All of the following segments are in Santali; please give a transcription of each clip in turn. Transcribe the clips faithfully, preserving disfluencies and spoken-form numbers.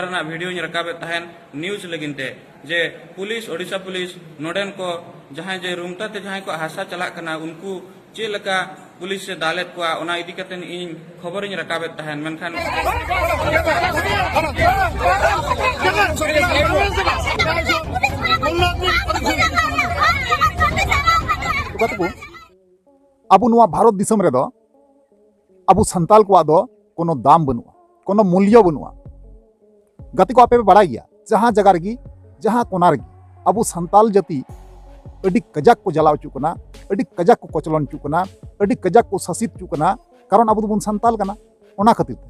ᱨᱮᱱᱟᱜ ᱵᱷᱤᱰᱤᱭᱳᱧ ᱨᱟᱠᱟᱵᱮᱫ ᱛᱟᱦᱮᱸᱫ ᱱᱤᱭᱩᱡᱽ ᱞᱟᱹᱜᱤᱫ ᱛᱮ, ᱡᱮ ᱯᱩᱞᱤᱥ, ᱳᱰᱤᱥᱟ ᱯᱩᱞᱤᱥ ᱱᱚᱰᱮᱱ ᱠᱚ ᱡᱟᱦᱟᱸᱭ ᱡᱮ ᱨᱩᱢᱴᱟ ᱛᱮ ᱡᱟᱦᱟᱸᱭ ᱠᱚ ᱦᱟᱥᱟ ᱪᱟᱞᱟᱜ ᱠᱟᱱᱟ, ᱩᱱᱠᱩ ᱪᱮᱫ ᱞᱮᱠᱟ ᱯᱩᱞᱤᱥ ᱮ ᱫᱟᱞᱮᱫ ᱠᱚᱣᱟ, ᱚᱱᱟ ᱤᱫᱤ ᱠᱟᱛᱮ ᱤᱧ ᱠᱷᱚᱵᱚᱨᱤᱧ ᱨᱟᱠᱟᱵᱮᱫ ᱛᱟᱦᱮᱸᱫ, ᱢᱮᱱᱠᱷᱟᱱ ᱟᱵᱚ ᱱᱚᱣᱟ ᱵᱷᱟᱨᱚᱛ ᱫᱤᱥᱚᱢ ᱨᱮᱫᱚ ᱟᱵᱚ ᱥᱟᱱᱛᱟᱞ ᱠᱚᱣᱟᱜ ᱫᱚ ᱠᱳᱱᱳ ᱫᱟᱢ ᱵᱟᱹᱱᱩᱜᱼᱟ, ᱠᱳᱱᱳ ᱢᱩᱞᱭᱚ ᱵᱟᱹᱱᱩᱜᱼᱟ᱾ ᱜᱟᱛᱮ ᱠᱚ, ᱟᱯᱮ ᱯᱮ ᱵᱟᱲᱟᱭ ᱜᱮᱭᱟ, ᱡᱟᱦᱟᱸ ᱡᱟᱭᱜᱟ ᱨᱮᱜᱮ, ᱡᱟᱦᱟᱸ ᱠᱚᱱᱟ ᱨᱮᱜᱮ ᱟᱵᱚ ᱥᱟᱱᱛᱟᱞ ᱡᱟᱹᱛᱤ ᱟᱹᱰᱤ ᱠᱟᱡᱟᱠ ᱠᱚ ᱡᱟᱞᱟᱣ ᱦᱚᱪᱚᱜ ᱠᱟᱱᱟ, ᱟᱹᱰᱤ ᱠᱟᱡᱟᱠ ᱠᱚ ᱠᱚᱪᱞᱚᱱ ᱦᱚᱪᱚᱜ ᱠᱟᱱᱟ, ᱟᱹᱰᱤ ᱠᱟᱡᱟᱠ ᱠᱚ ᱥᱟᱥᱤᱛ ᱦᱚᱪᱚᱜ ᱠᱟᱱᱟ, ᱠᱟᱨᱚᱱ ᱟᱵᱚ ᱫᱚᱵᱚᱱ ᱥᱟᱱᱛᱟᱞ ᱠᱟᱱᱟ᱾ ᱚᱱᱟ ᱠᱷᱟᱹᱛᱤᱨ ᱛᱮ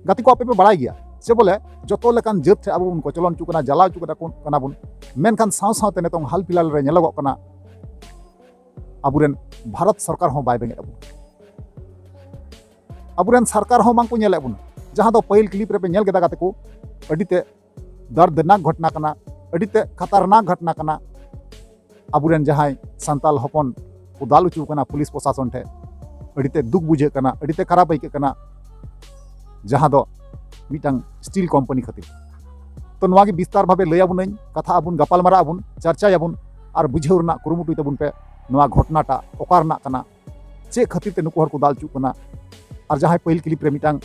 ᱜᱟᱛᱮ ᱠᱚ, ᱟᱯᱮ ᱯᱮ ᱵᱟᱲᱟᱭ ᱜᱮᱭᱟ ᱡᱮ ᱵᱚᱞᱮ ᱡᱚᱛᱚ ᱞᱮᱠᱟᱱ ᱡᱟᱹᱛ ᱴᱷᱮᱱ ᱟᱵᱚ ᱵᱚᱱ ᱠᱚᱪᱞᱚᱱ ᱦᱚᱪᱚᱜ ᱠᱟᱱᱟ, ᱡᱟᱞᱟᱣ ᱦᱚᱪᱚᱜ ᱠᱟᱱᱟ ᱵᱚᱱ, ᱢᱮᱱᱠᱷᱟᱱ ᱥᱟᱶ ᱥᱟᱶᱛᱮ ᱱᱤᱛᱚᱝ ᱦᱟᱞ ᱯᱷᱤᱞᱦᱟᱞ ᱨᱮ ᱧᱮᱞᱚᱜᱚᱜ ᱠᱟᱱᱟ ᱟᱵᱚᱨᱮᱱ ᱵᱷᱟᱨᱚᱛ ᱥᱚᱨᱠᱟᱨ ᱦᱚᱸ ᱵᱟᱭ ᱵᱮᱸᱜᱮᱫ ᱟᱵᱚᱱ, ᱟᱵᱚᱨᱮᱱ ᱥᱚᱨᱠᱟᱨ ᱦᱚᱸ ᱵᱟᱝ ᱠᱚ ᱧᱮᱞᱮᱫ ᱵᱚᱱᱟ᱾ ᱡᱟᱦᱟᱸ ᱫᱚ ᱯᱟᱹᱦᱤᱞ ᱠᱞᱤᱯ ᱨᱮᱯᱮ ᱧᱮᱞ ᱠᱮᱫᱟ ᱜᱟᱛᱮ ᱠᱚ, ᱟᱹᱰᱤ ᱛᱮ ᱫᱟᱨᱫᱽᱱᱟᱠ ᱜᱷᱚᱴᱱᱟ ᱠᱟᱱᱟ, ᱟᱹᱰᱤ ᱛᱮ ᱠᱷᱟᱛᱟᱨᱱᱟᱠ ᱜᱷᱚᱴᱱᱟ ᱠᱟᱱᱟ᱾ ᱟᱵᱚᱨᱮᱱ ᱡᱟᱦᱟᱸᱭ ᱥᱟᱱᱛᱟᱞ ᱦᱚᱯᱚᱱ ᱠᱚ ᱫᱟᱞ ᱦᱚᱪᱚ ᱠᱟᱱᱟ ᱯᱩᱞᱤᱥ ᱯᱨᱚᱥᱟᱥᱚᱱ ᱴᱷᱮᱱ, ᱟᱹᱰᱤ ᱛᱮ ᱫᱩᱠ ᱵᱩᱡᱷᱟᱹᱜ ᱠᱟᱱᱟ, ᱟᱹᱰᱤ ᱛᱮ ᱠᱷᱟᱨᱟᱯ ᱟᱹᱭᱠᱟᱹᱜ ᱠᱟᱱᱟ, ᱡᱟᱦᱟᱸ ᱫᱚ ᱢᱤᱫᱴᱟᱝ ᱥᱴᱤᱞ ᱠᱳᱢᱯᱟᱱᱤ ᱠᱷᱟᱹᱛᱤᱨ᱾ ᱛᱚ ᱱᱚᱣᱟ ᱜᱮ ᱵᱤᱥᱛᱟᱨ ᱵᱷᱟᱵᱮ ᱞᱟᱹᱭ ᱟᱵᱚᱱᱟᱹᱧ, ᱠᱟᱛᱷᱟ ᱟᱵᱚᱱ ᱜᱟᱯᱟᱞ ᱢᱟᱨᱟᱜ ᱟᱵᱚᱱ, ᱪᱟᱨᱪᱟᱭᱟᱵᱚᱱ ᱟᱨ ᱵᱩᱡᱷᱟᱹᱣ ᱨᱮᱱᱟᱜ ᱠᱩᱨᱩᱢᱩᱴᱩᱭ ᱛᱟᱵᱚᱱ ᱯᱮ᱾ ᱱᱚᱣᱟ ᱜᱷᱚᱴᱱᱟᱴᱟᱜ ᱚᱠᱟ ᱨᱮᱱᱟᱜ ᱠᱟᱱᱟ, ᱪᱮᱫ ᱠᱷᱟᱹᱛᱤᱨ ᱛᱮ ᱱᱩᱠᱩ ᱦᱚᱲ ᱠᱚ ᱫᱟᱞ ᱦᱚᱪᱚᱜ ᱠᱟᱱᱟ, ᱟᱨ ᱡᱟᱦᱟᱸᱭ ᱯᱟᱹᱦᱤᱞ ᱠᱞᱤᱯ ᱨᱮ ᱢᱤᱫᱴᱟᱝ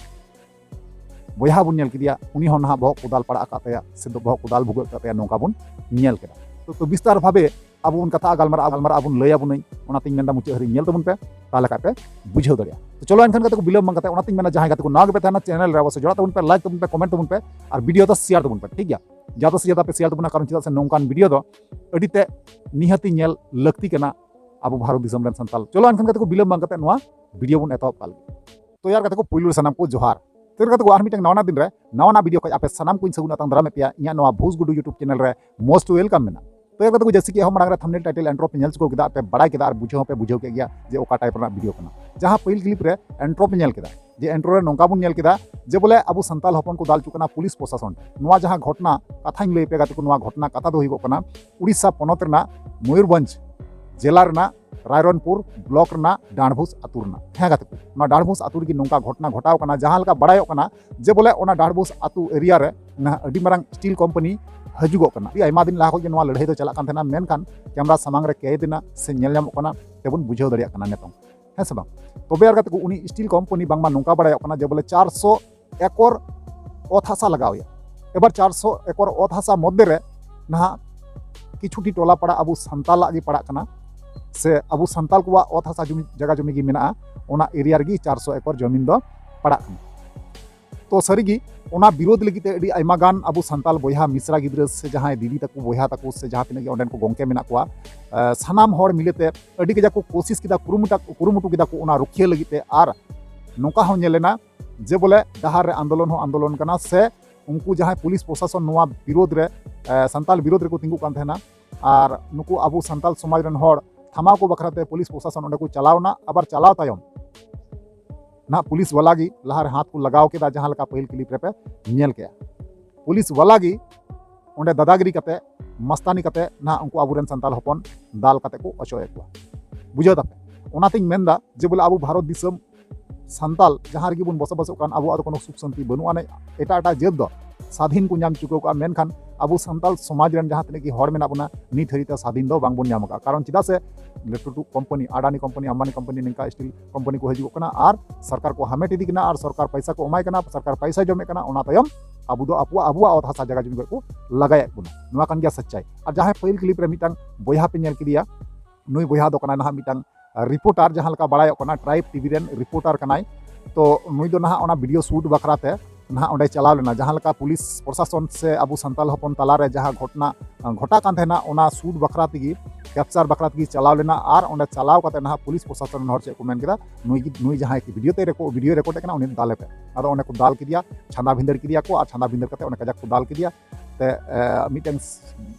ᱵᱚᱭᱦᱟ ᱵᱚᱱ ᱧᱮᱞ ᱠᱮᱫᱮᱭᱟ, ᱩᱱᱤ ᱦᱚᱸ ᱱᱟᱦᱟᱜ ᱵᱚᱦᱚᱜ ᱠᱚ ᱫᱟᱞ ᱯᱟᱲᱟᱜ ᱟᱠᱟᱫ ᱛᱟᱭᱟ ᱥᱮ ᱵᱚᱦᱚᱜ ᱠᱚ ᱫᱟᱞ ᱵᱷᱩᱜᱟᱹᱜ ᱟᱠᱟᱫ ᱛᱟᱭᱟ, ᱱᱚᱝᱠᱟ ᱵᱚᱱ ᱧᱮᱞ ᱠᱮᱫᱟ᱾ ᱛᱚ, ᱛᱚ ᱵᱤᱥᱛᱟᱨ ᱵᱷᱟᱵᱮ ᱟᱵᱚ ᱵᱚᱱ ᱠᱟᱛᱷᱟᱜᱼᱟ, ᱜᱟᱞᱢᱟᱨᱟᱜᱼᱟ, ᱜᱟᱞᱢᱟᱨᱟᱜ ᱟᱵᱚᱱ, ᱞᱟᱹᱭ ᱟᱵᱚᱱᱟᱹᱧ, ᱚᱱᱟᱛᱤᱧ ᱢᱮᱱᱫᱟ ᱢᱩᱪᱟᱹᱫ ᱦᱟᱹᱨᱤᱡ ᱧᱮᱞ ᱛᱟᱵᱚᱱ ᱯᱮ, ᱛᱟᱦᱚᱞᱮ ᱠᱷᱟᱡ ᱯᱮ ᱵᱩᱡᱷᱟᱹᱣ ᱫᱟᱲᱮᱭᱟᱜᱼᱟ᱾ ᱛᱚ ᱪᱚᱞᱚ ᱮᱱᱠᱷᱟᱱ ᱜᱟᱛᱮ ᱠᱚ, ᱵᱤᱞᱚᱢ ᱵᱟᱝ ᱠᱟᱛᱮ, ᱚᱱᱟᱛᱤᱧ ᱢᱮᱱᱟ ᱡᱟᱦᱟᱸᱭ ᱜᱟᱛᱮ ᱠᱚ ᱱᱟᱣᱟ ᱜᱮᱯᱮ ᱛᱟᱦᱮᱱᱟ ᱪᱮᱱᱮᱞ ᱨᱮ, ᱚᱵᱚᱥᱥᱳᱭ ᱡᱚᱲᱟᱜ ᱛᱟᱵᱚᱱ ᱯᱮ, ᱞᱟᱭᱤᱠ ᱛᱟᱵᱚᱱ ᱯᱮ, ᱠᱚᱢᱮᱱᱴ ᱛᱟᱵᱚᱱ ᱯᱮ ᱟᱨ ᱵᱷᱤᱰᱤᱭᱳ ᱫᱚ ᱥᱮᱭᱟᱨ ᱛᱟᱵᱚᱱ ᱯᱮ, ᱴᱷᱤᱠ ᱜᱮᱭᱟ? ᱡᱟᱫᱟ ᱥᱮ ᱡᱟᱫᱟ ᱯᱮ ᱥᱮᱭᱟᱨ ᱛᱟᱵᱚᱱᱟ, ᱠᱟᱨᱚᱱ ᱪᱮᱫᱟᱜ ᱥᱮ ᱱᱚᱝᱠᱟᱱ ᱵᱷᱤᱰᱤᱭᱳ ᱫᱚ ᱟᱹᱰᱤ ᱛᱮ ᱱᱤᱦᱟᱹᱛᱤ ᱧᱮᱞ ᱞᱟᱹᱠᱛᱤ ᱠᱟᱱᱟ ᱟᱵᱚ ᱵᱷᱟᱨᱚᱛ ᱫᱤᱥᱚᱢ ᱨᱮᱱ ᱥᱟᱱᱛᱟᱞ᱾ ᱪᱚᱞᱚ ᱮᱱᱠᱷᱟᱱ ᱜᱟᱛᱮ ᱠᱚ, ᱵᱤᱞᱚᱢ ᱵᱟᱝ ᱠᱟᱛᱮ ᱱᱚᱣᱟ ᱵᱷᱤᱰᱤᱭᱳ ᱵᱚᱱ ᱮᱛᱚᱦᱚᱵ ᱠᱟᱜ ᱞᱮᱜᱮ᱾ ᱛᱚ ᱭᱟᱨ ᱜᱟᱛᱮ ᱠᱚ, ᱯᱩᱭᱞᱩ ᱨᱮ ᱥᱟᱱᱟᱢ ᱠᱚ ᱡᱚᱦᱟᱨ᱾ ᱛᱚ ᱭᱟᱨ ᱜᱟᱛᱮ ᱠᱚ, ᱟᱨ ᱢᱤᱫᱴᱟᱝ ᱱᱟᱣᱟ ᱱᱟᱜ ᱫᱤᱱ ᱨᱮ ᱱᱟᱣᱟ ᱱᱟᱜ ᱵᱷᱤᱰᱤᱭᱳ ᱠᱷᱚᱱ ᱟᱯᱮ ᱥᱟᱱᱟᱢ ᱠᱚᱧ ᱥᱟᱹᱜᱩᱱ ᱟᱛᱟᱝ ᱫᱟᱨᱟᱢᱮᱫ ᱯᱮᱭᱟ ᱤᱧᱟᱹᱜ ᱱᱚᱣᱟ ᱵᱷᱩᱥ ᱜᱩᱰᱩ YouTube ᱪᱮᱱᱮᱞ ᱨᱮ most welcome ᱢᱮᱱᱟᱜᱼᱟ᱾ ᱛᱚ ᱭᱟᱨ ᱜᱟᱛᱮ ᱠᱚ, ᱡᱟᱹᱥᱛᱤ ᱪᱮᱫ ᱦᱚᱸ ᱢᱟᱲᱟᱝ ᱨᱮ ᱛᱷᱟᱢᱵᱱᱮᱞ ᱴᱟᱭᱴᱮᱞ ᱤᱱᱴᱨᱳ ᱯᱮ ᱧᱮᱞ ᱪᱩᱠᱟᱹᱣ ᱠᱮᱫᱟ, ᱟᱨ ᱯᱮ ᱵᱟᱲᱟᱭ ᱠᱮᱫᱟ ᱟᱨ ᱵᱩᱡᱷᱟᱹᱣ ᱦᱚᱸᱯᱮ ᱵᱩᱡᱷᱟᱹᱣ ᱠᱮᱫ ᱜᱮᱭᱟ ᱡᱮ ᱚᱠᱟ ᱴᱟᱭᱤᱯ ᱨᱮᱱᱟᱜ ᱵᱷᱤᱰᱤᱭᱳ ᱠᱟᱱᱟ᱾ ᱡᱟᱦᱟᱸ ᱯᱟᱹᱦᱤᱞ ᱠᱞᱤᱯ ᱨᱮ ᱤᱱᱴᱨᱳ ᱯᱮ ᱧᱮᱞ ᱠᱮᱫᱟ, ᱡᱮ ᱤᱱᱴᱨᱳ ᱨᱮ ᱱᱚᱝᱠᱟ ᱵᱚᱱ ᱧᱮᱞ ᱠᱮᱫᱟ ᱡᱮ ᱵᱚᱞᱮ ᱟᱵᱚ ᱥᱟᱱᱛᱟᱞ ᱦᱚᱯᱚᱱ ᱠᱚ ᱫᱟᱞ ᱦᱚᱪᱚᱜ ᱠᱟᱱᱟ ᱯᱩᱞᱤᱥ ᱯᱨᱚᱥᱟᱥᱚᱱ ᱴᱷᱮᱱ᱾ ᱱᱚᱣᱟ ᱡᱟᱦᱟᱸ ᱜᱷᱚᱴᱱᱟ ᱠᱟᱛᱷᱟᱧ ᱞᱟᱹᱭ ᱯᱮ ᱜᱟᱛᱮ ᱠᱚ, ᱱᱚᱣᱟ ᱜᱷᱚᱴᱱᱟ ᱠᱟᱛᱷᱟ ᱫᱚ ᱦᱩᱭᱩᱜᱚᱜ ᱠᱟᱱᱟ ᱩᱲᱤᱥᱥᱟ ᱯᱚᱱᱚᱛ ᱨᱮᱱᱟᱜ ᱢᱚᱭᱩᱨᱵᱷᱚᱸᱡᱽ ᱡᱮᱞᱟ ᱨᱮᱱᱟᱜ ᱨᱟᱭᱨᱚᱝᱯᱩᱨ ᱵᱞᱚᱠ ᱨᱮᱱᱟᱜ ᱰᱟᱸᱰᱵᱩᱥ ᱟᱹᱛᱩ ᱨᱮᱱᱟᱜ᱾ ᱦᱮᱸ ᱜᱟᱛᱮ ᱠᱚ, ᱱᱚᱣᱟ ᱰᱟᱸᱰᱵᱩᱥ ᱟᱹᱛᱩ ᱨᱮᱜᱮ ᱱᱚᱝᱠᱟ ᱜᱷᱚᱴᱚᱱᱟ ᱜᱷᱚᱴᱟᱣ ᱠᱟᱱᱟ, ᱡᱟᱦᱟᱸ ᱞᱮᱠᱟ ᱵᱟᱲᱟᱭᱚᱜ ᱠᱟᱱᱟ ᱡᱮ ᱵᱚᱞᱮ ᱚᱱᱟ ᱰᱟᱸᱰᱵᱩᱥ ᱟᱹᱛᱩ ᱮᱨᱤᱭᱟ ᱨᱮ ᱱᱟᱦᱟᱜ ᱟᱹᱰᱤ ᱢᱟᱨᱟᱝ ᱥᱴᱤᱞ ᱠᱳᱢᱯᱟᱱᱤ ᱦᱤᱡᱩᱜᱚᱜ ᱠᱟᱱᱟ᱾ ᱟᱹᱰᱤ ᱟᱭᱢᱟ ᱫᱤᱱ ᱞᱟᱦᱟ ᱠᱷᱚᱱ ᱜᱮ ᱱᱚᱣᱟ ᱞᱟᱹᱲᱦᱟᱹᱭ ᱫᱚ ᱪᱟᱞᱟᱜ ᱠᱟᱱ ᱛᱟᱦᱮᱱᱟ, ᱢᱮᱱᱠᱷᱟᱱ ᱠᱮᱢᱨᱟ ᱥᱟᱢᱟᱝ ᱨᱮ ᱠᱮᱫ ᱮᱱᱟ ᱥᱮ ᱧᱮᱞ ᱧᱟᱢᱚᱜ ᱠᱟᱱᱟ, ᱛᱮᱵᱚᱱ ᱵᱩᱡᱷᱟᱹᱣ ᱫᱟᱲᱮᱭᱟᱜ ᱠᱟᱱᱟ ᱱᱤᱛᱚᱝ, ᱦᱮᱸ ᱥᱮ ᱵᱟᱝ? ᱛᱚᱵᱮ ᱟᱨ ᱜᱟᱛᱮ ᱠᱚ, ᱩᱱᱤ ᱥᱴᱤᱞ ᱠᱳᱢᱯᱟᱱᱤ ᱵᱟᱝᱢᱟ ᱱᱚᱝᱠᱟ ᱵᱟᱲᱟᱭᱚᱜ ᱠᱟᱱᱟ ᱡᱮ ᱵᱚᱞᱮ ᱪᱟᱨᱥᱚ ᱮᱠᱚᱨ ᱚᱛ ᱦᱟᱥᱟ ᱞᱟᱜᱟᱣ ᱮᱭᱟ᱾ ᱮᱵᱟᱨ ᱪᱟᱨᱥᱚ ᱮᱠᱚᱨ ᱚᱛ ᱦᱟᱥᱟ ᱢᱚᱫᱽᱫᱷᱮ ᱨᱮ ᱱᱟᱦᱟᱜ ᱠᱤᱪᱷᱩᱴᱤ ᱴᱚᱞᱟ ᱯᱟᱲᱟ ᱟᱵᱚ ᱥᱟᱱᱛᱟᱞᱟᱜ ᱜᱮ ᱯᱟᱲᱟᱜ ᱠᱟᱱᱟ, ᱥᱮ ᱟᱵᱚ ᱥᱟᱱᱛᱟᱞ ᱠᱚᱣᱟᱜ ᱚᱛ ᱦᱟᱥᱟ ᱡᱩᱢᱤ, ᱡᱟᱭᱜᱟ ᱡᱩᱢᱤ ᱜᱮ ᱢᱮᱱᱟᱜᱼᱟ, ᱚᱱᱟ ᱮᱨᱤᱭᱟ ᱨᱮᱜᱮ ᱪᱟᱨᱥᱚ ᱮᱠᱚᱨ ᱡᱚᱢᱤᱱ ᱫᱚ ᱯᱟᱲᱟᱜ ᱠᱟᱱᱟ᱾ ᱛᱚ ᱥᱟᱹᱨᱤᱜᱮ ᱚᱱᱟ ᱵᱤᱨᱳᱫᱷ ᱞᱟᱹᱜᱤᱫ ᱛᱮ ᱟᱹᱰᱤ ᱟᱭᱢᱟ ᱜᱟᱱ ᱟᱵᱚ ᱥᱟᱱᱛᱟᱞ ᱵᱚᱭᱦᱟ ᱢᱤᱥᱨᱟ ᱜᱤᱫᱽᱨᱟᱹ ᱥᱮ ᱡᱟᱦᱟᱸᱭ ᱫᱤᱫᱤ ᱛᱟᱠᱚ, ᱵᱚᱭᱦᱟ ᱛᱟᱠᱚ, ᱥᱮ ᱡᱟᱦᱟᱸ ᱛᱤᱱᱟᱹᱜ ᱜᱮ ᱚᱸᱰᱮᱱ ᱠᱚ ᱜᱚᱢᱠᱮ ᱢᱮᱱᱟᱜ ᱠᱚᱣᱟ, ᱮ, ᱥᱟᱱᱟᱢ ᱦᱚᱲ ᱢᱤᱞᱮᱛᱮ ᱟᱹᱰᱤ ᱠᱟᱡᱟᱠ ᱠᱚ ᱠᱳᱥᱤᱥ ᱠᱮᱫᱟ, ᱠᱩᱨᱩᱢᱩᱴᱩ, ᱠᱩᱨᱩᱢᱩᱴᱩ ᱠᱮᱫᱟ ᱠᱚ ᱚᱱᱟ ᱨᱩᱠᱷᱤᱭᱟᱹ ᱞᱟᱹᱜᱤᱫ ᱛᱮ᱾ ᱟᱨ ᱱᱚᱝᱠᱟ ᱦᱚᱸ ᱧᱮᱞ ᱮᱱᱟ ᱡᱮ ᱵᱚᱞᱮ ᱰᱟᱦᱟᱨ ᱨᱮ ᱟᱱᱫᱳᱞᱚᱱ ᱦᱚᱸ ᱟᱱᱫᱳᱞᱚᱱ ᱠᱟᱱᱟ, ᱥᱮ ᱩᱱᱠᱩ ᱡᱟᱦᱟᱸᱭ ᱯᱩᱞᱤᱥ ᱯᱨᱚᱥᱟᱥᱚᱱ ᱱᱚᱣᱟ ᱵᱤᱨᱳᱫᱷ ᱨᱮ, ᱮ, ᱥᱟᱱᱛᱟᱞ ᱵᱤᱨᱳᱫᱷ ᱨᱮᱠᱚ ᱛᱤᱸᱜᱩᱜ ᱠᱟᱱ ᱛᱟᱦᱮᱱᱟ, ᱟᱨ ᱱᱩᱠᱩ ᱟᱵᱚ ᱥᱟᱱᱛᱟᱞ ᱥᱚᱢᱟᱡᱽ ᱨᱮᱱ ᱦᱚᱲ ᱛᱷᱟᱢᱟᱣ ᱠᱚ ᱵᱟᱠᱷᱨᱟ ᱛᱮ ᱯᱩᱞᱤᱥ ᱯᱨᱚᱥᱟᱥᱚᱱ ᱚᱸᱰᱮ ᱠᱚ ᱪᱟᱞᱟᱣ ᱮᱱᱟ᱾ ᱟᱵᱟᱨ ᱪᱟᱞᱟᱣ ᱛᱟᱭᱚᱢ ᱱᱟᱦᱟᱜ ᱯᱩᱞᱤᱥ ᱵᱟᱞᱟ ᱜᱮ ᱞᱟᱦᱟ ᱨᱮ ᱦᱟᱛ ᱠᱚ ᱞᱟᱜᱟᱣ ᱠᱮᱫᱟ, ᱡᱟᱦᱟᱸ ᱞᱮᱠᱟ ᱯᱟᱹᱦᱤᱞ ᱠᱞᱤᱯ ᱨᱮᱯᱮ ᱧᱮᱞ ᱠᱮᱜᱼᱟ᱾ ᱯᱩᱞᱤᱥ ᱵᱟᱞᱟ ᱜᱮ ᱚᱸᱰᱮ ᱫᱟᱫᱟᱜᱤᱨᱤ ᱠᱟᱛᱮ, ᱢᱟᱥᱛᱟᱱᱤ ᱠᱟᱛᱮ ᱱᱟᱦᱟᱜ ᱩᱱᱠᱩ ᱟᱵᱚᱨᱮᱱ ᱥᱟᱱᱛᱟᱞ ᱦᱚᱯᱚᱱ ᱫᱟᱞ ᱠᱟᱛᱮ ᱠᱚ ᱚᱪᱚᱜ ᱮᱫ ᱠᱚᱣᱟ᱾ ᱵᱩᱡᱷᱟᱹᱣ ᱫᱟᱯᱮ? ᱚᱱᱟᱛᱤᱧ ᱢᱮᱱᱫᱟ ᱡᱮ ᱵᱚᱞᱮ ᱟᱵᱚ ᱵᱷᱟᱨᱚᱛ ᱫᱤᱥᱚᱢ ᱥᱟᱱᱛᱟᱞ ᱡᱟᱦᱟᱸ ᱨᱮᱜᱮ ᱵᱚᱱ ᱵᱚᱥᱚᱵᱟᱥᱚᱜ ᱠᱟᱱ, ᱟᱵᱚᱣᱟᱜ ᱫᱚ ᱠᱳᱱᱳ ᱥᱩᱠ ᱥᱟᱱᱛᱤ ᱵᱟᱹᱱᱩᱜ ᱟᱹᱱᱤᱡ᱾ ᱮᱴᱟᱜ ᱮᱴᱟᱜ ᱡᱟᱹᱛ ᱫᱚ ᱥᱟᱫᱷᱤᱱ ᱠᱚ ᱧᱟᱢ ᱪᱩᱠᱟᱹᱣ ᱠᱟᱜᱼᱟ, ᱢᱮᱱᱠᱷᱟᱱ ᱟᱵᱚ ᱥᱟᱱᱛᱟᱞ ᱥᱚᱢᱟᱡᱽ ᱨᱮᱱ ᱡᱟᱦᱟᱸ ᱛᱤᱱᱟᱹᱜ ᱜᱮ ᱦᱚᱲ ᱢᱮᱱᱟᱜ ᱵᱚᱱᱟ, ᱱᱤᱛ ᱦᱟᱹᱨᱤᱡ ᱛᱮ ᱥᱟᱫᱷᱤᱱ ᱫᱚ ᱵᱟᱝᱵᱚᱱ ᱧᱟᱢ ᱟᱠᱟᱫᱼᱟ᱾ ᱠᱟᱨᱚᱱ ᱪᱮᱫᱟᱜ ᱥᱮ ᱞᱟᱹᱴᱩ ᱞᱟᱹᱴᱩ company, Adani company, Ambani company, ᱱᱤᱝᱠᱟ ᱥᱴᱤᱞ ᱠᱳᱢᱯᱟᱱᱤ ᱠᱚ ᱦᱤᱡᱩᱜ ᱠᱟᱱᱟ ᱟᱨ ᱥᱚᱨᱠᱟᱨ ᱠᱚ ᱦᱟᱢᱮᱴ ᱤᱫᱤ ᱠᱟᱱᱟ ᱟᱨ ᱥᱚᱨᱠᱟᱨ ᱯᱚᱭᱥᱟ ᱠᱚ ᱮᱢᱟᱭ ᱠᱟᱱᱟ, ᱥᱚᱨᱠᱟᱨ ᱯᱚᱭᱥᱟ ᱡᱚᱢᱮᱫ ᱠᱟᱱᱟ᱾ ᱚᱱᱟ ᱛᱟᱭᱚᱢ ᱟᱵᱚ ᱫᱚ ᱟᱵᱚᱣᱟᱜ, ᱟᱵᱚᱣᱟᱜ ᱚᱛ ᱦᱟᱥᱟ ᱡᱟᱭᱜᱟ ᱡᱩᱢᱤ ᱠᱚ ᱞᱟᱜᱟᱭᱮᱫ ᱵᱚᱱᱟ᱾ ᱱᱚᱣᱟ ᱠᱟᱱ ᱜᱮᱭᱟ ᱥᱟᱪᱪᱟᱭ᱾ ᱟᱨ ᱡᱟᱦᱟᱸᱭ ᱯᱟᱹᱦᱤᱞ ᱠᱞᱤᱯ ᱨᱮ ᱢᱤᱫᱴᱟᱝ ᱵᱚᱭᱦᱟ ᱯᱮ ᱧᱮᱞ ᱠᱮᱫᱮᱭᱟ, ᱱᱩᱭ ᱵᱚᱭᱦᱟ ᱫᱚ ᱠᱟᱱᱟᱭ ᱱᱟᱦᱟᱜ ᱢᱤᱫᱴᱟᱝ ᱨᱤᱯᱳᱨᱴᱟᱨ, ᱡᱟᱦᱟᱸ ᱞᱮᱠᱟ ᱵᱟᱲᱟᱭᱚᱜ ᱠᱟᱱᱟ, ᱴᱨᱟᱭᱤᱵᱽ ᱴᱤᱵᱷᱤ ᱨᱮᱱ ᱨᱤᱯᱳᱨᱴᱟᱨ ᱠᱟᱱᱟᱭ᱾ ᱛᱚ ᱱᱩᱭ ᱫᱚ ᱱᱟᱦᱟᱜ ᱚᱱᱟ ᱵᱷᱤᱰᱤᱭᱳ ᱥᱩᱴ ᱵᱟᱠᱷᱨᱟ ᱛᱮ ᱱᱟᱦᱟᱜ ᱚᱸᱰᱮ ᱪᱟᱞᱟᱣ ᱞᱮᱱᱟ, ᱡᱟᱦᱟᱸ ᱞᱮᱠᱟ ᱯᱩᱞᱤᱥ ᱯᱨᱚᱥᱟᱥᱚᱱ ᱥᱮ ᱟᱵᱚ ᱥᱟᱱᱛᱟᱞ ᱦᱚᱯᱚᱱ ᱛᱟᱞᱟᱨᱮ ᱡᱟᱦᱟᱸ ᱜᱷᱚᱴᱚᱱᱟ ᱜᱷᱚᱴᱟᱜ ᱠᱟᱱ ᱛᱟᱦᱮᱱᱟ, ᱚᱱᱟ ᱥᱩᱴ ᱵᱟᱠᱷᱨᱟ ᱛᱮᱜᱮ, ᱠᱮᱯᱪᱟᱨ ᱵᱟᱠᱷᱨᱟ ᱛᱮᱜᱮ ᱪᱟᱞᱟᱣ ᱞᱮᱱᱟ᱾ ᱟᱨ ᱚᱸᱰᱮ ᱪᱟᱞᱟᱣ ᱠᱟᱛᱮ ᱱᱟᱦᱟᱜ ᱯᱩᱞᱤᱥ ᱯᱨᱚᱥᱟᱥᱚᱱ ᱨᱮᱱ ᱦᱚᱲ ᱪᱮᱫ ᱠᱚ ᱢᱮᱱ ᱠᱮᱫᱟ, ᱱᱩᱭ ᱜᱮ, ᱱᱩᱭ ᱡᱟᱦᱟᱸᱭ ᱵᱷᱤᱰᱤᱭᱳ ᱛᱮ ᱨᱮᱠᱚ, ᱵᱷᱤᱰᱤᱭᱳ ᱨᱮᱠᱚᱨᱰ ᱮᱫ ᱠᱟᱱᱟ, ᱩᱱᱤ ᱫᱟᱞᱮ ᱯᱮ᱾ ᱟᱫᱚ ᱚᱸᱰᱮ ᱠᱚ ᱫᱟᱞ ᱠᱮᱫᱮᱭᱟ, ᱪᱷᱟᱸᱫᱟ ᱵᱷᱤᱸᱫᱟᱹᱲ ᱠᱮᱫᱮᱭᱟ ᱠᱚ, ᱟᱨ ᱪᱷᱟᱸᱫᱟ ᱵᱷᱤᱸᱫᱟᱹᱲ ᱠᱟᱛᱮ ᱚᱸᱰᱮ ᱠᱟᱡᱟᱠ ᱠᱚ ᱫᱟᱞ ᱠᱮᱫᱮᱭᱟ᱾ ᱛᱮ, ᱮ, ᱢᱤᱫᱴᱮᱱ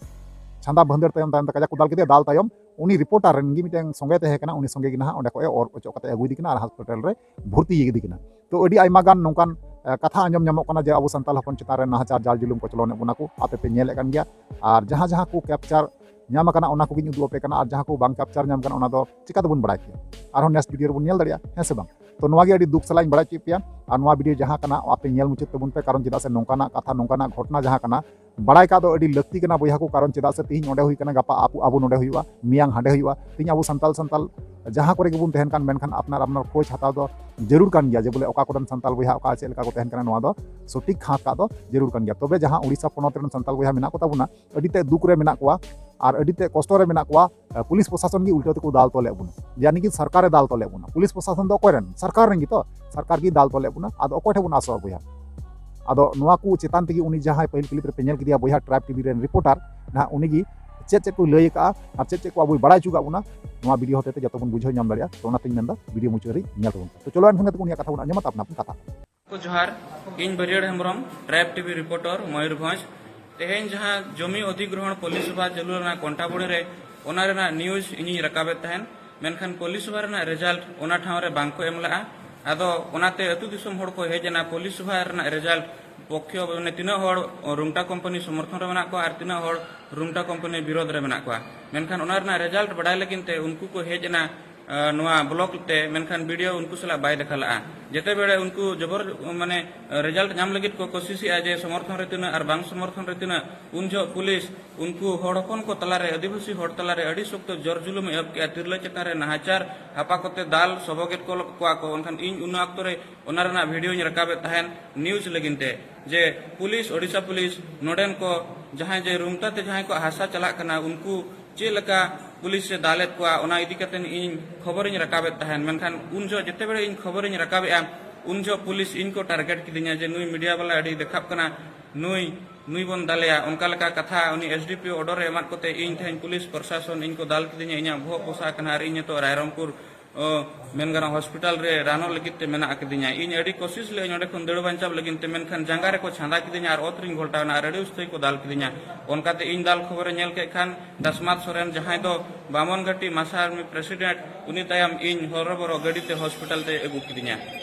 ᱪᱷᱟᱸᱫᱟ ᱵᱷᱤᱸᱫᱟᱹᱲ ᱛᱟᱭᱚᱢ, ᱛᱟᱭᱚᱢ ᱛᱮ ᱠᱟᱡᱟᱠ ᱠᱚ ᱫᱟᱞ ᱠᱮᱫᱮᱭᱟ᱾ ᱫᱟᱞ ᱛᱟᱭᱚᱢ ᱩᱱᱤ ᱨᱤᱯᱳᱨᱴᱟᱨ ᱨᱮᱱ ᱜᱮ ᱢᱤᱫᱴᱮᱱ ᱥᱚᱸᱜᱮ ᱛᱟᱦᱮᱸ ᱠᱟᱱᱟ, ᱩᱱᱤ ᱥᱚᱸᱜᱮ ᱜᱮ ᱱᱟᱦᱟᱜ ᱚᱸᱰᱮ ᱠᱷᱚᱱ ᱮ ᱚᱨ ᱚᱪᱚᱜ ᱠᱟᱛᱮ ᱟᱹᱜᱩᱭᱮᱫᱮ ᱠᱟᱱᱟ ᱟᱨ ᱦᱚᱥᱯᱤᱴᱟᱞ ᱨᱮ ᱵᱷᱚᱨᱛᱤ ᱤᱫᱤᱭᱮ ᱠᱟᱱᱟ᱾ ᱛᱚ ᱟᱹᱰᱤ ᱟᱭᱢᱟ ᱜᱟᱱ ᱱᱚᱝᱠᱟᱱ, ᱮ, ᱠᱟᱛᱷᱟ ᱟᱸᱡᱚᱢ ᱧᱟᱢᱚᱜ ᱠᱟᱱᱟ ᱡᱮ ᱟᱵᱚ ᱥᱟᱱᱛᱟᱞ ᱦᱚᱯᱚᱱ ᱪᱮᱛᱟᱱ ᱨᱮ ᱱᱟᱦᱟᱪᱟᱨ ᱡᱟᱞ ᱡᱩᱞᱩᱢ ᱠᱚᱪᱞᱚᱱᱮᱫ ᱵᱚᱱᱟ ᱠᱚ, ᱟᱯᱮ ᱯᱮ ᱧᱮᱞᱮᱫ ᱠᱟᱱ ᱜᱮᱭᱟ᱾ ᱟᱨ ᱡᱟᱦᱟᱸ ᱡᱟᱦᱟᱸ ᱠᱚ ᱠᱮᱯᱪᱟᱨ ᱧᱟᱢ ᱟᱠᱟᱱᱟ, ᱚᱱᱟ ᱠᱚᱜᱮᱧ ᱩᱫᱩᱜ ᱟᱯᱮ ᱠᱟᱱᱟ᱾ ᱟᱨ ᱡᱟᱦᱟᱸ ᱠᱚ ᱵᱟᱝ ᱠᱮᱯᱪᱟᱨ ᱧᱟᱢ ᱠᱟᱱᱟ, ᱚᱱᱟ ᱫᱚ ᱪᱤᱠᱟ ᱛᱮᱵᱚᱱ ᱵᱟᱲᱟᱭ ᱠᱮᱭᱟ? ᱟᱨᱦᱚᱸ ᱱᱮᱠᱥᱴ ᱵᱷᱤᱰᱤᱭᱳ ᱨᱮᱵᱚᱱ ᱧᱮᱞ ᱫᱟᱲᱮᱭᱟᱜᱼᱟ, ᱦᱮᱸ ᱥᱮ ᱵᱟᱝ? ᱛᱚ ᱱᱚᱣᱟ ᱜᱮ ᱟᱹᱰᱤ ᱫᱩᱠ ᱥᱟᱞᱟᱜ ᱤᱧ ᱵᱟᱲᱟᱭ ᱦᱚᱪᱚᱭᱮᱫ ᱯᱮᱭᱟ᱾ ᱟᱨ ᱱᱚᱣᱟ ᱵᱷᱤᱰᱤᱭᱳ ᱡᱟᱦᱟᱸ ᱠᱟᱱᱟ, ᱟᱯᱮ ᱧᱮᱞ ᱢᱩᱪᱟᱹᱫ ᱛᱟᱵᱚᱱ ᱯᱮ, ᱠᱟᱨᱚᱱ ᱪᱮᱫᱟᱜ ᱥᱮ ᱱᱚᱝᱠᱟᱱᱟᱜ ᱠᱟᱛᱷᱟ, ᱱᱚᱝᱠᱟᱱᱟᱜ ᱜᱷᱚᱴᱚᱱᱟ ᱡᱟᱦᱟᱸ ᱠᱟᱱᱟ, ᱵᱟᱲᱟᱭ ᱠᱟᱜ ᱫᱚ ᱟᱹᱰᱤ ᱞᱟᱹᱠᱛᱤ ᱠᱟᱱᱟ ᱵᱚᱭᱦᱟ ᱠᱚ, ᱠᱟᱨᱚᱱ ᱪᱮᱫᱟᱜ ᱥᱮ ᱛᱤᱦᱤᱧ ᱚᱸᱰᱮ ᱦᱩᱭ ᱠᱟᱱᱟ, ᱜᱟᱯᱟ ᱟᱵᱚ, ᱟᱵᱚ ᱱᱚᱸᱰᱮ ᱦᱩᱭᱩᱜᱼᱟ, ᱢᱮᱭᱟᱝ ᱦᱟᱸᱰᱮ ᱦᱩᱭᱩᱜᱼᱟ᱾ ᱛᱤᱦᱤᱧ ᱟᱵᱚ ᱥᱟᱱᱛᱟᱞ, ᱥᱟᱱᱛᱟᱞ ᱡᱟᱦᱟᱸ ᱠᱚᱨᱮ ᱜᱮᱵᱚᱱ ᱛᱟᱦᱮᱱ ᱠᱟᱱ, ᱢᱮᱱᱠᱷᱟᱱ ᱟᱯᱱᱟᱨ ᱟᱯᱱᱟᱨ ᱠᱷᱳᱡᱽ ᱦᱟᱛᱟᱣ ᱫᱚ ᱡᱟᱹᱨᱩᱲ ᱠᱟᱱ ᱜᱮᱭᱟ, ᱡᱮ ᱵᱚᱞᱮ ᱚᱠᱟ ᱠᱚᱨᱮᱱ ᱥᱟᱱᱛᱟᱞ ᱵᱚᱭᱦᱟ ᱚᱠᱟ ᱪᱮᱫ ᱞᱮᱠᱟ ᱠᱚ ᱛᱟᱦᱮᱱ ᱠᱟᱱᱟ, ᱱᱚᱣᱟ ᱫᱚ ᱥᱚᱴᱷᱤᱠ ᱠᱷᱟᱸᱠ ᱠᱟᱜ ᱫᱚ ᱡᱟᱹᱨᱩᱲ ᱠᱟᱱ ᱜᱮᱭᱟ᱾ ᱛᱚᱵᱮ ᱡᱟᱦᱟᱸ ᱩᱲᱤᱥᱥᱟ ᱯᱚᱱᱚᱛ ᱨᱮᱱ ᱥᱟᱱᱛᱟᱞ ᱵᱚᱭᱦᱟ ᱢᱮᱱᱟᱜ ᱠᱚ ᱛᱟᱵᱚᱱᱟ, ᱟᱹᱰᱤ ᱛᱮᱫ ᱫᱩᱠ ᱨᱮ ᱢᱮᱱᱟᱜ ᱠᱚᱣᱟ, ᱟᱨ ᱟᱹᱰᱤ ᱛᱮᱫ ᱠᱚᱥᱴᱚ ᱨᱮ ᱢᱮᱱᱟᱜ ᱠᱚᱣᱟ᱾ ᱟᱨ ᱯᱩᱞᱤᱥ ᱯᱨᱚᱥᱟᱥᱚᱱ ᱜᱮ ᱩᱞᱴᱟᱹ ᱛᱮᱠᱚ ᱫᱟᱞ ᱛᱚᱞᱮᱫ ᱵᱚᱱᱟ, ᱡᱟᱱᱤ ᱠᱤ ᱥᱚᱨᱠᱟᱨᱮ ᱫᱟᱞ ᱛᱚᱞᱮᱫ ᱵᱚᱱᱟ᱾ ᱯᱩᱞᱤᱥ ᱯᱨᱚᱥᱟᱥᱚᱱ ᱫᱚ ᱚᱠᱚᱭ ᱨᱮᱱ? ᱥᱚᱨᱠᱟᱨ ᱨᱮᱱ ᱜᱮᱛᱚ, ᱥᱚᱨᱠᱟᱨ ᱜᱮ ᱫᱟᱞ ᱛᱚᱞᱮᱫ ᱵᱚᱱᱟ᱾ ᱟᱫᱚ ᱚᱠᱚᱭ ᱴᱷᱮᱱ ᱵᱚᱱ ᱟᱥᱚᱜᱼᱟ ᱵᱚᱭᱦᱟ? ᱟᱫᱚ ᱱᱚᱣᱟ ᱠᱚ ᱪᱮᱛᱟᱱ ᱛᱮᱜᱮ ᱩᱱᱤ ᱡᱟᱦᱟᱸᱭ ᱯᱟᱹᱦᱤᱞ ᱠᱞᱤᱯ ᱨᱮᱯᱮ ᱧᱮᱞ ᱠᱮᱫᱮᱭᱟ ᱵᱚᱭᱦᱟ, ᱴᱨᱟᱭᱤᱵᱽ ᱴᱤᱵᱷᱤ ᱨᱮᱱ ᱨᱤᱯᱳᱨᱴᱟᱨ ᱱᱟᱦᱟᱜ, ᱩᱱᱤᱜᱮ ᱪᱮᱫ ᱪᱮᱫ ᱠᱚᱭ ᱞᱟᱹᱭ ᱟᱠᱟᱫᱼᱟ ᱟᱨ ᱪᱮᱫ ᱪᱮᱫ ᱠᱚ ᱟᱵᱚᱭ ᱵᱟᱲᱟᱭ ᱦᱚᱪᱚ ᱠᱟᱜ ᱵᱚᱱᱟ, ᱱᱚᱣᱟ ᱵᱷᱤᱰᱤᱭᱳ ᱦᱚᱛᱮ ᱛᱮ ᱡᱚᱛᱚ ᱵᱚᱱ ᱵᱩᱡᱷᱟᱹᱣ ᱧᱟᱢ ᱫᱟᱲᱮᱭᱟᱜᱼᱟ᱾ ᱛᱚ ᱚᱱᱟᱛᱤᱧ ᱢᱮᱱᱫᱟ ᱵᱷᱤᱰᱤᱭᱳ ᱢᱩᱪᱟᱹᱫ ᱨᱮ ᱧᱮᱞ ᱛᱟᱵᱚᱱ ᱯᱮ᱾ ᱛᱚ ᱪᱚᱞᱚ ᱮᱱᱠᱷᱟᱱ ᱜᱟᱛᱮ ᱠᱚ ᱩᱱᱤᱭᱟᱜ ᱠᱟᱛᱷᱟ ᱵᱚᱱ ᱟᱸᱡᱚᱢᱟ, ᱛᱟᱨᱯᱚᱨ ᱟᱯᱱᱟ ᱟᱯᱱᱤ ᱠᱟᱛᱷᱟ᱾ ᱠᱚ ᱡᱚᱦᱟᱨ, ᱤᱧ ᱵᱟᱹᱨᱭᱟᱹᱲ ᱦᱮᱢᱵᱨᱚᱢ, ᱴᱨᱟᱭᱤᱵᱽ ᱴᱤᱵᱷᱤ ᱨᱤᱯᱳᱨᱴᱚᱨ, ᱢᱚᱭᱩᱨᱵᱷᱚᱸᱡᱽ᱾ ᱛᱮᱦᱮᱧ ᱡᱟᱦᱟᱸ ᱡᱚᱢᱤ ᱚᱫᱷᱤᱜᱨᱚᱦᱚᱬ ᱯᱚᱞᱤᱥ ᱥᱚᱵᱷᱟ ᱪᱟᱹᱞᱩ ᱞᱮᱱᱟ ᱠᱚᱱᱴᱷᱟᱵᱚᱲᱤ ᱨᱮ, ᱚᱱᱟ ᱨᱮᱱᱟᱜ ᱱᱤᱭᱩᱡᱽ ᱤᱧᱤᱧ ᱨᱟᱠᱟᱵᱮᱫ ᱛᱟᱦᱮᱱ, ᱢᱮᱱᱠᱷᱟᱱ ᱯᱚᱞᱤᱥ ᱥᱚᱵᱷᱟ ᱨᱮᱱᱟᱜ ᱨᱮᱡᱟᱞᱴ ᱚᱱᱟ ᱴᱷᱟᱶ ᱨᱮ ᱵᱟᱝ ᱠᱚ ᱮᱢ ᱞᱮᱫᱼᱟ᱾ ᱟᱫᱚ ᱚᱱᱟᱛᱮ ᱟᱹᱛᱩ ᱫᱤᱥᱚᱢ ᱦᱚᱲ ᱠᱚ ᱦᱮᱡ ᱮᱱᱟ ᱯᱚᱞᱤᱥ ᱥᱚᱵᱷᱟ ᱨᱮᱱᱟᱜ ᱨᱮᱡᱟᱞᱴ ᱯᱚᱠᱠᱷᱮ, ᱢᱟᱱᱮ ᱛᱤᱱᱟᱹᱜ ᱦᱚᱲ ᱨᱩᱢᱴᱟ ᱠᱳᱢᱯᱟᱱᱤ ᱥᱚᱢᱚᱨᱛᱷᱚᱱ ᱨᱮ ᱢᱮᱱᱟᱜ ᱠᱚᱣᱟ ᱟᱨ ᱛᱤᱱᱟᱹᱜ ᱦᱚᱲ ᱨᱩᱢᱴᱟ ᱠᱳᱢᱯᱟᱱᱤ ᱵᱤᱨᱳᱫᱷ ᱨᱮ ᱢᱮᱱᱟᱜ ᱠᱚᱣᱟ᱾ ᱢᱮᱱᱠᱷᱟᱱ ᱚᱱᱟ ᱨᱮᱱᱟᱜ ᱨᱮᱡᱟᱞᱴ ᱵᱟᱰᱟᱭ ᱞᱟᱹᱜᱤᱫ ᱛᱮ ᱩᱱᱠᱩ ᱠᱚ ᱦᱮᱡ ᱮᱱᱟ, ᱟᱸ, ᱱᱚᱣᱟ ᱵᱞᱚᱠ ᱛᱮ, ᱢᱮᱱᱠᱷᱟᱱ ᱵᱤᱰᱤᱳ ᱩᱱᱠᱩ ᱥᱟᱞᱟᱜ ᱵᱟᱭ ᱫᱮᱠᱷᱟ ᱞᱮᱫᱼᱟ᱾ ᱡᱮᱛᱮ ᱵᱮᱲᱮ ᱩᱱᱠᱩ ᱡᱚᱵᱚᱨ, ᱢᱟᱱᱮ, ᱨᱮᱡᱟᱞᱴ ᱧᱟᱢ ᱞᱟᱹᱜᱤᱫ ᱠᱚ ᱠᱳᱥᱤᱥᱮᱜᱼᱟ ᱡᱮ ᱥᱚᱢᱚᱨᱛᱷᱚᱱ ᱨᱮ ᱛᱤᱱᱟᱹᱜ ᱟᱨ ᱵᱟᱝ ᱥᱚᱢᱚᱨᱛᱷᱚᱱ ᱨᱮ ᱛᱤᱱᱟᱹᱜ, ᱩᱱ ᱡᱚᱦᱚᱜ ᱯᱩᱞᱤᱥ ᱩᱱᱠᱩ ᱦᱚᱲ ᱦᱚᱯᱚᱱ ᱠᱚ ᱛᱟᱞᱟᱨᱮ, ᱟᱹᱫᱤᱵᱟᱹᱥᱤ ᱦᱚᱲ ᱛᱟᱞᱟᱨᱮ ᱟᱹᱰᱤ ᱥᱚᱠᱛᱚ ᱡᱚᱨ ᱡᱩᱞᱩᱢ ᱮ ᱮᱦᱚᱵ ᱠᱮᱜᱼᱟ, ᱛᱤᱨᱞᱟᱹ ᱪᱮᱛᱟᱱ ᱨᱮ ᱱᱟᱦᱟᱪᱟᱨ, ᱦᱟᱯᱟ ᱠᱚᱛᱮ ᱫᱟᱞ, ᱥᱚᱵᱚᱜᱮᱫ ᱠᱚ ᱠᱚᱣᱟ ᱠᱚ᱾ ᱮᱱᱠᱷᱟᱱ ᱤᱧ ᱚᱱᱟ ᱚᱠᱛᱚ ᱨᱮ ᱚᱱᱟ ᱨᱮᱱᱟᱜ ᱵᱷᱤᱰᱤᱭᱳᱧ ᱨᱟᱠᱟᱵᱮᱫ ᱛᱟᱦᱮᱸᱱ ᱱᱤᱭᱩᱡᱽ ᱞᱟᱹᱜᱤᱫ ᱛᱮ, ᱡᱮ ᱯᱩᱞᱤᱥ, ᱳᱰᱤᱥᱟ ᱯᱩᱞᱤᱥ ᱱᱚᱰᱮᱱ ᱠᱚ ᱡᱟᱦᱟᱸᱭ ᱡᱮ ᱨᱩᱢᱴᱟ ᱛᱮ ᱡᱟᱦᱟᱸᱭ ᱠᱚ ᱦᱟᱥᱟ ᱪᱟᱞᱟᱜ ᱠᱟᱱᱟ, ᱩᱱᱠᱩ ᱪᱮᱫ ᱞᱮᱠᱟ ᱯᱩᱞᱤᱥ ᱮ ᱫᱟᱞᱮᱫ ᱠᱚᱣᱟ, ᱚᱱᱟ ᱤᱫᱤ ᱠᱟᱛᱮ ᱤᱧ ᱠᱷᱚᱵᱚᱨᱤᱧ ᱨᱟᱠᱟᱵᱮᱫ ᱛᱟᱦᱮᱸᱱ᱾ ᱢᱮᱱᱠᱷᱟᱱ ᱩᱱ ᱡᱚᱦᱚᱜ ᱡᱮᱛᱮ ᱵᱮᱲᱮ ᱤᱧ ᱠᱷᱚᱵᱚᱨᱤᱧ ᱨᱟᱠᱟᱵᱮᱫᱼᱟ, ᱩᱱ ᱡᱚᱦᱚᱜ ᱯᱩᱞᱤᱥ ᱤᱧ ᱠᱚ ᱴᱟᱨᱜᱮᱴ ᱠᱤᱫᱤᱧᱟ ᱡᱮ ᱱᱩᱭ ᱢᱤᱰᱤᱭᱟ ᱵᱟᱞᱟ ᱟᱹᱰᱤ ᱫᱮᱠᱷᱟᱜ ᱠᱟᱱᱟ, ᱱᱩᱭ, ᱱᱩᱭ ᱵᱚᱱ ᱫᱟᱞᱮᱭᱟ᱾ ᱚᱱᱠᱟ ᱞᱮᱠᱟ ᱠᱟᱛᱷᱟ ᱩᱱᱤ ᱮᱥ ᱰᱤ ᱯᱤ ᱳ ᱚᱰᱟᱨ ᱮ ᱮᱢᱟᱫ ᱠᱚᱛᱮ ᱤᱧ ᱛᱮᱦᱮᱧ ᱯᱩᱞᱤᱥ ᱯᱨᱚᱥᱟᱥᱚᱱ ᱤᱧ ᱠᱚ ᱫᱟᱞ ᱠᱤᱫᱤᱧᱟ, ᱤᱧᱟᱹᱜ ᱵᱚᱦᱚᱜ ᱯᱚᱥᱟᱜ ᱠᱟᱱᱟ ᱟᱨ ᱤᱧ ᱱᱤᱛᱚᱜ ᱨᱟᱭᱨᱚᱝᱯᱩᱨ, ᱚ, ᱢᱮᱱ ᱜᱟᱱᱚᱜᱼᱟ ᱦᱚᱥᱯᱤᱴᱟᱞ ᱨᱮ ᱨᱟᱱᱚᱜ ᱞᱟᱹᱜᱤᱫ ᱛᱮ ᱢᱮᱱᱟᱜ ᱟᱠᱟᱫᱤᱧᱟ᱾ ᱤᱧ ᱟᱹᱰᱤ ᱠᱳᱥᱤᱥ ᱞᱮᱫᱟᱹᱧ ᱚᱸᱰᱮ ᱠᱷᱚᱱ ᱫᱟᱹᱲ ᱵᱟᱧᱪᱟᱣ ᱞᱟᱹᱜᱤᱫ ᱛᱮ, ᱢᱮᱱᱠᱷᱟᱱ ᱡᱟᱸᱜᱟ ᱨᱮᱠᱚ ᱪᱷᱟᱸᱫᱟ ᱠᱤᱫᱤᱧᱟ ᱟᱨ ᱚᱛ ᱨᱤᱧ ᱜᱷᱚᱞᱴᱟᱣ ᱮᱱᱟ ᱟᱨ ᱟᱹᱰᱤ ᱩᱥᱛᱟᱹᱭ ᱠᱚ ᱫᱟᱞ ᱠᱤᱫᱤᱧᱟ᱾ ᱚᱱᱠᱟᱛᱮ ᱤᱧ ᱫᱟᱞ ᱠᱷᱚᱵᱚᱨᱮ ᱧᱮᱞ ᱠᱮᱫ ᱠᱷᱟᱱ ᱫᱟᱥᱢᱟᱛ ᱥᱚᱨᱮᱱ, ᱡᱟᱦᱟᱸᱭ ᱫᱚ ᱵᱟᱢᱚᱱ ᱜᱷᱟᱴᱤ ᱢᱟᱥᱟ ᱟᱨᱢᱤ ᱯᱨᱮᱥᱤᱰᱮᱱᱴ, ᱩᱱᱤ ᱛᱟᱭᱚᱢ ᱤᱧ ᱦᱚᱨᱚᱵᱚᱨᱚ ᱜᱟᱹᱰᱤ ᱛᱮ ᱦᱚᱥᱯᱤᱴᱟᱞ ᱛᱮ ᱟᱹᱜᱩ ᱠᱤᱫᱤᱧᱟ᱾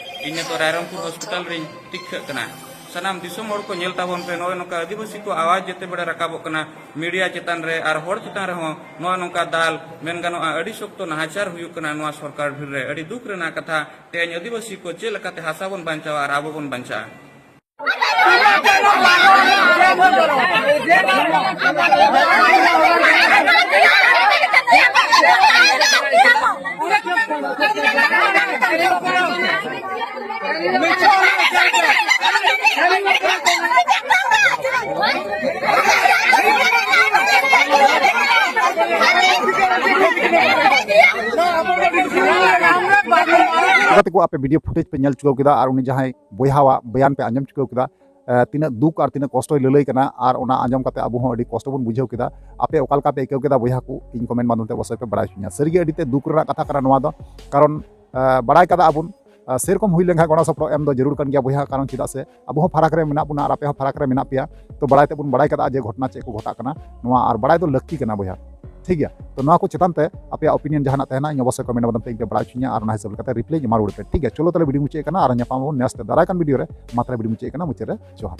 ᱤᱧ ᱱᱤᱛᱚᱜ ᱨᱟᱭᱨᱚᱝᱯᱩᱨ ᱦᱚᱥᱯᱤᱴᱟᱞ ᱨᱤᱧ ᱛᱤᱠᱷᱟᱹᱜ ᱠᱟᱱᱟ᱾ ᱥᱟᱱᱟᱢ ᱫᱤᱥᱚᱢ ᱦᱚᱲ ᱠᱚ ᱧᱮᱞ ᱛᱟᱵᱚᱱ ᱯᱮ, ᱱᱚᱜᱼᱚᱭ ᱱᱚᱝᱠᱟ ᱟᱹᱫᱤᱵᱟᱹᱥᱤ ᱠᱚ ᱟᱣᱟᱡᱽ ᱡᱮᱛᱮ ᱵᱮᱲᱟ ᱨᱟᱠᱟᱵᱚᱜ ᱠᱟᱱᱟ ᱢᱤᱰᱤᱭᱟ ᱪᱮᱛᱟᱱ ᱨᱮ ᱟᱨ ᱦᱚᱲ ᱪᱮᱛᱟᱱ ᱨᱮᱦᱚᱸ, ᱱᱚᱣᱟ ᱱᱚᱝᱠᱟ ᱫᱟᱞ, ᱢᱮᱱ ᱜᱟᱱᱚᱜᱼᱟ ᱟᱹᱰᱤ ᱥᱚᱠᱛᱚ ᱱᱟᱦᱟᱪᱟᱨ ᱦᱩᱭᱩᱜ ᱠᱟᱱᱟ ᱱᱚᱣᱟ ᱥᱚᱨᱠᱟᱨ ᱵᱷᱤᱲ ᱨᱮ᱾ ᱟᱹᱰᱤ ᱫᱩᱠ ᱨᱮᱱᱟᱜ ᱠᱟᱛᱷᱟ, ᱛᱮᱦᱮᱧ ᱟᱹᱫᱤᱵᱟᱹᱥᱤ ᱠᱚ ᱪᱮᱫ ᱞᱮᱠᱟᱛᱮ ᱦᱟᱥᱟ ᱵᱚᱱ ᱵᱟᱧᱪᱟᱣᱟ ᱟᱨ ᱟᱵᱚ ᱵᱚᱱ ᱵᱟᱧᱪᱟᱜᱼᱟ? ᱜᱟᱛᱮ ᱠᱚ, ᱟᱯᱮ ᱵᱷᱤᱰᱤᱭᱳ ᱯᱷᱩᱴᱮᱡᱽ ᱯᱮ ᱧᱮᱞ ᱪᱩᱠᱟᱹᱣ ᱠᱮᱫᱟ ᱟᱨ ᱩᱱᱤ ᱡᱟᱦᱟᱸᱭ ᱵᱚᱭᱦᱟᱣᱟᱜ ᱵᱚᱭᱟᱱ ᱯᱮ ᱟᱸᱡᱚᱢ ᱪᱩᱠᱟᱹᱣ ᱠᱮᱫᱟ, ᱮ, ᱛᱤᱱᱟᱹᱜ ᱫᱩᱠ ᱟᱨ ᱛᱤᱱᱟᱹᱜ ᱠᱚᱥᱴᱚᱭ ᱞᱟᱹᱞᱟᱹᱭ ᱠᱟᱱᱟ, ᱟᱨ ᱚᱱᱟ ᱟᱸᱡᱚᱢ ᱠᱟᱛᱮ ᱟᱵᱚ ᱦᱚᱸ ᱟᱹᱰᱤ ᱠᱚᱥᱴᱚ ᱵᱚᱱ ᱵᱩᱡᱷᱟᱹᱣ ᱠᱮᱫᱟ᱾ ᱟᱯᱮ ᱚᱠᱟ ᱞᱮᱠᱟ ᱯᱮ ᱟᱹᱭᱠᱟᱹᱣ ᱠᱮᱫᱟ ᱵᱚᱭᱦᱟ ᱠᱚ, ᱤᱧ ᱠᱚᱢᱮᱱᱴ ᱢᱟᱫᱽᱫᱷᱚᱢ ᱛᱮ ᱚᱵᱚᱥᱥᱳᱭ ᱯᱮ ᱵᱟᱲᱟᱭ ᱦᱚᱪᱚᱧᱟ᱾ ᱥᱟᱹᱨᱤᱜᱮ ᱟᱹᱰᱤ ᱛᱮ ᱫᱩᱠ ᱨᱮᱱᱟᱜ ᱠᱟᱛᱷᱟ ᱠᱟᱱᱟ ᱱᱚᱣᱟ ᱫᱚ, ᱠᱟᱨᱚᱱ, ᱮ, ᱵᱟᱲᱟᱭ ᱠᱟᱫᱟ ᱟᱵᱚᱱ, ᱮ, ᱥᱮᱨᱚᱠᱚᱢ ᱦᱩᱭ ᱞᱮᱱᱠᱷᱟᱱ ᱜᱚᱲᱚ ᱥᱚᱯᱚᱦᱚᱫ ᱮᱢ ᱫᱚ ᱡᱟᱹᱨᱩᱲ ᱠᱟᱱ ᱜᱮᱭᱟ ᱵᱚᱭᱦᱟ, ᱠᱟᱨᱚᱱ ᱪᱮᱫᱟᱜ ᱥᱮ ᱟᱵᱚ ᱦᱚᱸ ᱯᱷᱟᱨᱟᱠ ᱨᱮ ᱢᱮᱱᱟᱜ ᱵᱚᱱᱟ ᱟᱨ ᱟᱯᱮ ᱦᱚᱸ ᱯᱷᱟᱨᱟᱠ ᱨᱮ ᱢᱮᱱᱟᱜ ᱯᱮᱭᱟ᱾ ᱛᱚ ᱵᱟᱲᱟᱭ ᱛᱮᱵᱚᱱ ᱵᱟᱲᱟᱭ ᱠᱟᱫᱟ ᱡᱮ ᱜᱷᱚᱴᱚᱱᱟ ᱪᱮᱫ ᱠᱚ ᱜᱷᱚᱴᱟᱜ ᱠᱟᱱᱟ, ᱱᱚᱣᱟ ᱟᱨ ᱵᱟᱲᱟᱭ ᱫᱚ ᱞᱟᱹᱠᱛᱤ ᱠᱟᱱᱟ ᱵᱚᱭᱦᱟ, ᱴᱷᱤᱠ ᱜᱮᱭᱟ? ᱛᱚ ᱱᱚᱣᱟ ᱠᱚ ᱪᱮᱛᱟᱱ ᱛᱮ ᱟᱯᱮᱭᱟᱜ ᱚᱯᱤᱱᱤᱭᱚᱱ ᱡᱟᱦᱟᱱᱟᱜ ᱛᱟᱦᱮᱱᱟ, ᱤᱧ ᱚᱵᱚᱥᱥᱳᱭ ᱠᱚᱢᱮᱱᱴ ᱢᱟᱫᱽᱫᱷᱚᱢ ᱛᱮ ᱤᱧ ᱯᱮ ᱵᱟᱲᱟᱭ ᱦᱚᱪᱚᱧᱟ ᱟᱨ ᱚᱱᱟ ᱦᱤᱥᱟᱹᱵ ᱞᱮᱠᱟᱛᱮ ᱨᱤᱯᱞᱟᱭ ᱤᱧ ᱮᱢᱟ ᱨᱩᱣᱟᱹᱲ ᱯᱮ, ᱴᱷᱤᱠ ᱜᱮᱭᱟ? ᱪᱚᱞᱚ ᱛᱟᱦᱚᱞᱮ ᱵᱷᱤᱰᱤᱭᱳ ᱢᱩᱪᱟᱹᱫ ᱠᱟᱱᱟ, ᱟᱨ ᱧᱟᱯᱟᱢ ᱟᱵᱚᱱ ᱱᱮᱠᱥᱴ ᱫᱟᱨᱟᱭ ᱠᱟᱱ ᱵᱷᱤᱰᱤᱭᱳ ᱨᱮ᱾ ᱢᱟ ᱛᱟᱦᱚᱞᱮ ᱵᱷᱤᱰᱤᱭᱳ ᱢᱩᱪᱟᱹᱫ ᱠᱟᱱᱟ, ᱢᱩᱪᱟᱹᱫ ᱨᱮ ᱡᱚᱦᱟᱨ᱾